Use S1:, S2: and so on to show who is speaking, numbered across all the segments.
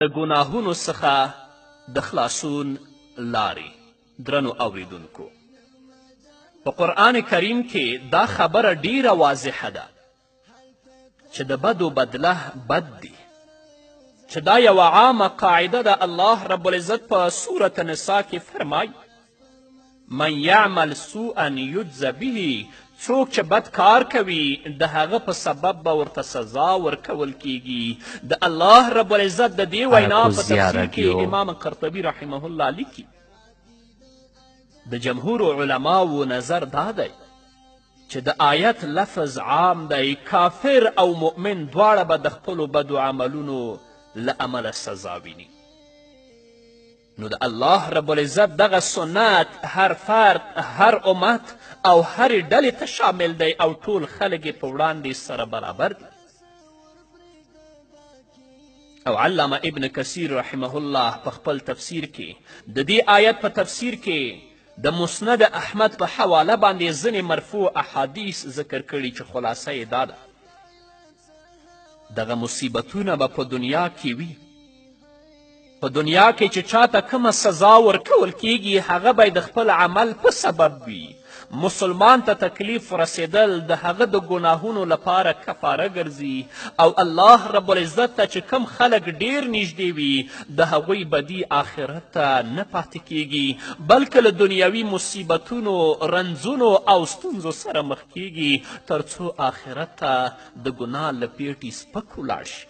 S1: د ګناهونو څخه د خلاصون لارې. درنو اوریدونکو، په قرآن کریم کې دا خبره ډیره واضحه ده چې د بدو بدله بد دي، چې دا یوه عامه قاعده ده. الله رب العزت په سورة نساء کې فرمایي: من یعمل سوءا یجز به، څوک چې بد کار کوي د هغه په سبب به ورته سزا ورکول کیږي. د الله رب العزت د دې وینا په تفسیر کې امام قرطبي رحمه الله لیکي: د جمهور علماو نظر دا دی چې د آیت لفظ عام دی، کافر او مؤمن دواړه به د خپلو بدو عملونو له امله سزا ویني. نو د الله رب العزت دغه سنت هر فرد، هر امت او هرې ډلې ته شامل دی او ټول خلک یې په وړاندې سره برابر دي. او علامه ابن کثیر رحمه الله په خپل تفسیر کې د دې آیت په تفسیر کې د مسند احمد په حواله باندې ځینې مرفوع احادیث ذکر کړي چې خلاصه یې دا ده: دغه مصیبتونه به په دنیا کې وي. په دنیا کې چې چاته کومه سزا ورکول کیږي هغه به د خپل عمل په سبب وي. مسلمان ته تکلیف رسېدل د هغه د ګناهونو لپاره کفاره ګرځي، او الله رب العزت ته چې کوم خلک ډیر نږدې وي د هغوی بدي آخرت ته نه پاتې کیږي، بلکې له دنیوي مصیبتونو، رنځونو او ستونزو سره مخ کیږي تر څو آخرت ته د ګناه له پیټي سپک ولاړ شي.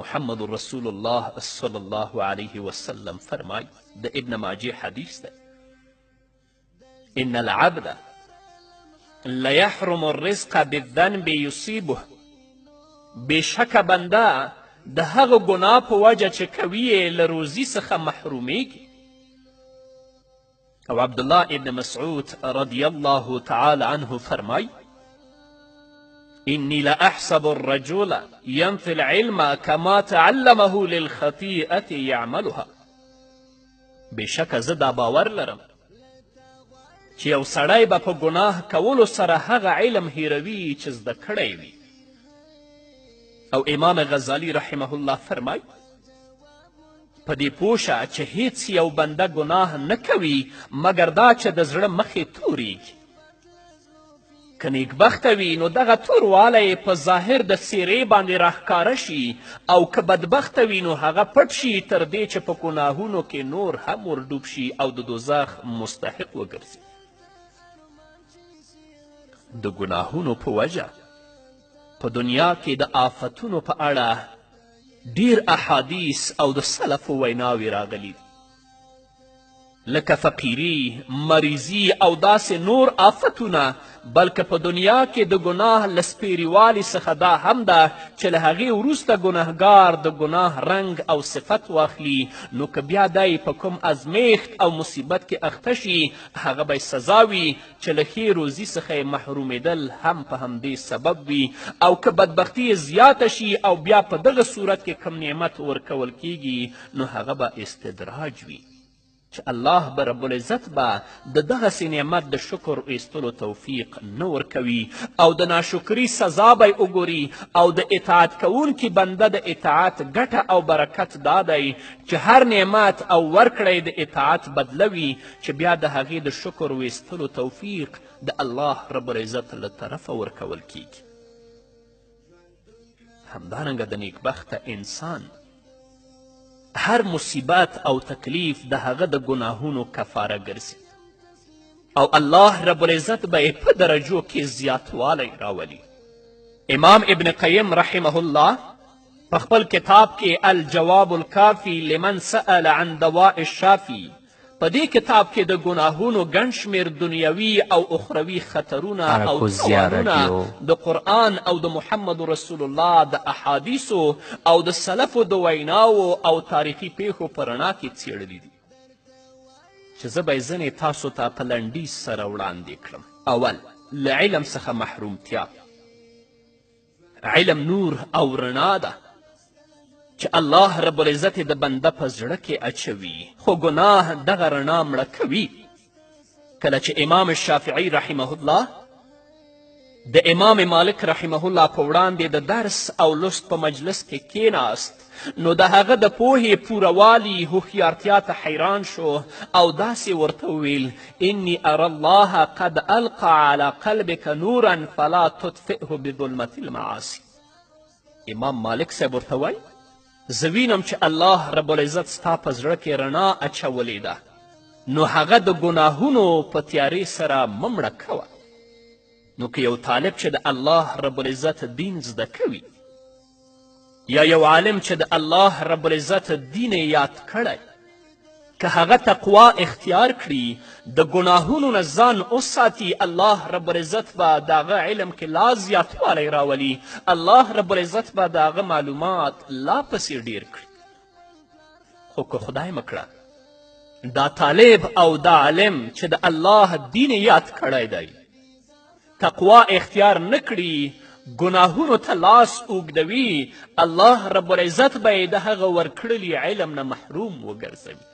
S1: محمد رسول الله صلی الله علیه وسلم فرمای، د ابن ماجه حدیث دی: ان العبد لیحرم الرزق بالذنب یصیبه. بېشکه بنده د هغه ګناه په وجه چې کوي یې له روزي څخه محرومیږي. او عبدالله ابن مسعود رضی الله تعالی عنه فرمای: إني لأحسب الرجل ينفي العلم كما تعلمه للخطيئة يعملها. بېشکه زه دا باور لرم چې یو سړی به په ګناه کولو سره هغه علم هیروي چې زده کړی وي. او امام غزالی رحمه الله فرمای: په دې پوه شه چې هیڅ یو بنده ګناه نه کوي مګر دا چې د زړه مخې توریږي. که نیکبخته وي نو دغه توروالی په ظاهر د څیرې باندې راښکاره شي، او که بدبخته وي نو هغه پټ شي تر دې چې په ګناهونو کې نور هم ورډوب شي او د دوزخ مستحق وګرځي. د ګناهونو په وجه په دنیا کې د آفتونو په اړه ډیر احادیث او د سلفو ویناوې راغلي دي، لکه فقیري، مریضي او داسې نور آفتونه. بلکې په دنیا کې د ګناه له سپیریوالي څخه دا هم ده چې له هغې وروسته ګناهګار د ګناه رنګ او صفت واخلي، نو که بیا دی په کوم ازمیښت او مصیبت کې اخته شي هغه به سزا وي چې له ښې روزي څخه یې محرومېدل هم په همدې سبب وي. او که بدبختي یې زیاته شي او بیا په دغه صورت کې کوم نعمت ورکول کیږي نو هغه به استدراج وي چې الله به رب العزت به د دغسې نعمت د شکر ایستلو توفیق نه ورکوي او د ناشکري سزا به یې وګوري. او د اطاعت کوونکي بنده د اطاعت ګټه او برکت دا دی چې هر نعمت او ورکړه یې د اطاعت بدله وي، چې بیا د هغې د شکر ویستلو توفیق د الله رب العزت له طرفه ورکول کیږي. همدارنګه د نیکبخته انسان هر مصیبت او تکلیف د هغه د ګناهونو کفاره ګرځي او الله رب العزت به یې په درجو کې زیاتوالی راولي. امام ابن قیم رحمه الله په خپل کتاب کې الجواب الکافي لمن سأل عن دواء الشافي، په دې کتاب کې د ګناهونو ګڼ شمېر دنیوي او اخروي خطرونه او تاوانونه د قرآن او د محمد رسول الله د احادیثو او د سلفو د ویناوو او تاریخي پیښو په رڼا کې څیړلي دي چې زه به یې ځینې تاسو ته په لنډیز سره وړاندې کړم. اول، له علم څخه محرومتیا. علم نور او رڼا ده چې الله رب العزت د بنده په زړه کې اچوي، خو ګناه دغه رڼا مړه کوي. کله چې امام شافعي رحمه الله د امام مالک رحمه الله په وړاندې د درس او لوست په مجلس کې کیناست، نو د هغه د پوهې پوروالي هوښیارتیا ته حیران شو او داسې ورته وویل: انی ارى الله قد القى على قلبك نورا فلا تطفئه بظلمة المعاصي. امام مالک صاحب ورته وایي: زه وینم چې الله رب العزت ستا په زړه کې رڼا اچولې ده، نو هغه د ګناهونو په تیارې سره مه مړه کوه. نو که یو طالب چې د الله رب العزت دین زده کوي، یا یو عالم چې د الله رب العزت دین یاد کړی، که هغه تقوا اختیار کړي، د ګناهونو نه ځان وساتي، الله رب العزت به د هغه علم کې لا زیاتوالی راولي، الله رب العزت به د هغه معلومات لا پسې ډیر کړي. خو که خدای مه کړه دا طالب او دا عالم چې د الله دین یاد کړی دی تقوا اختیار نه کړي، ګناهونو ته لاس اوږدوي، الله رب العزت به یې د هغه ورکړلي علم نه محروم وګرځوي.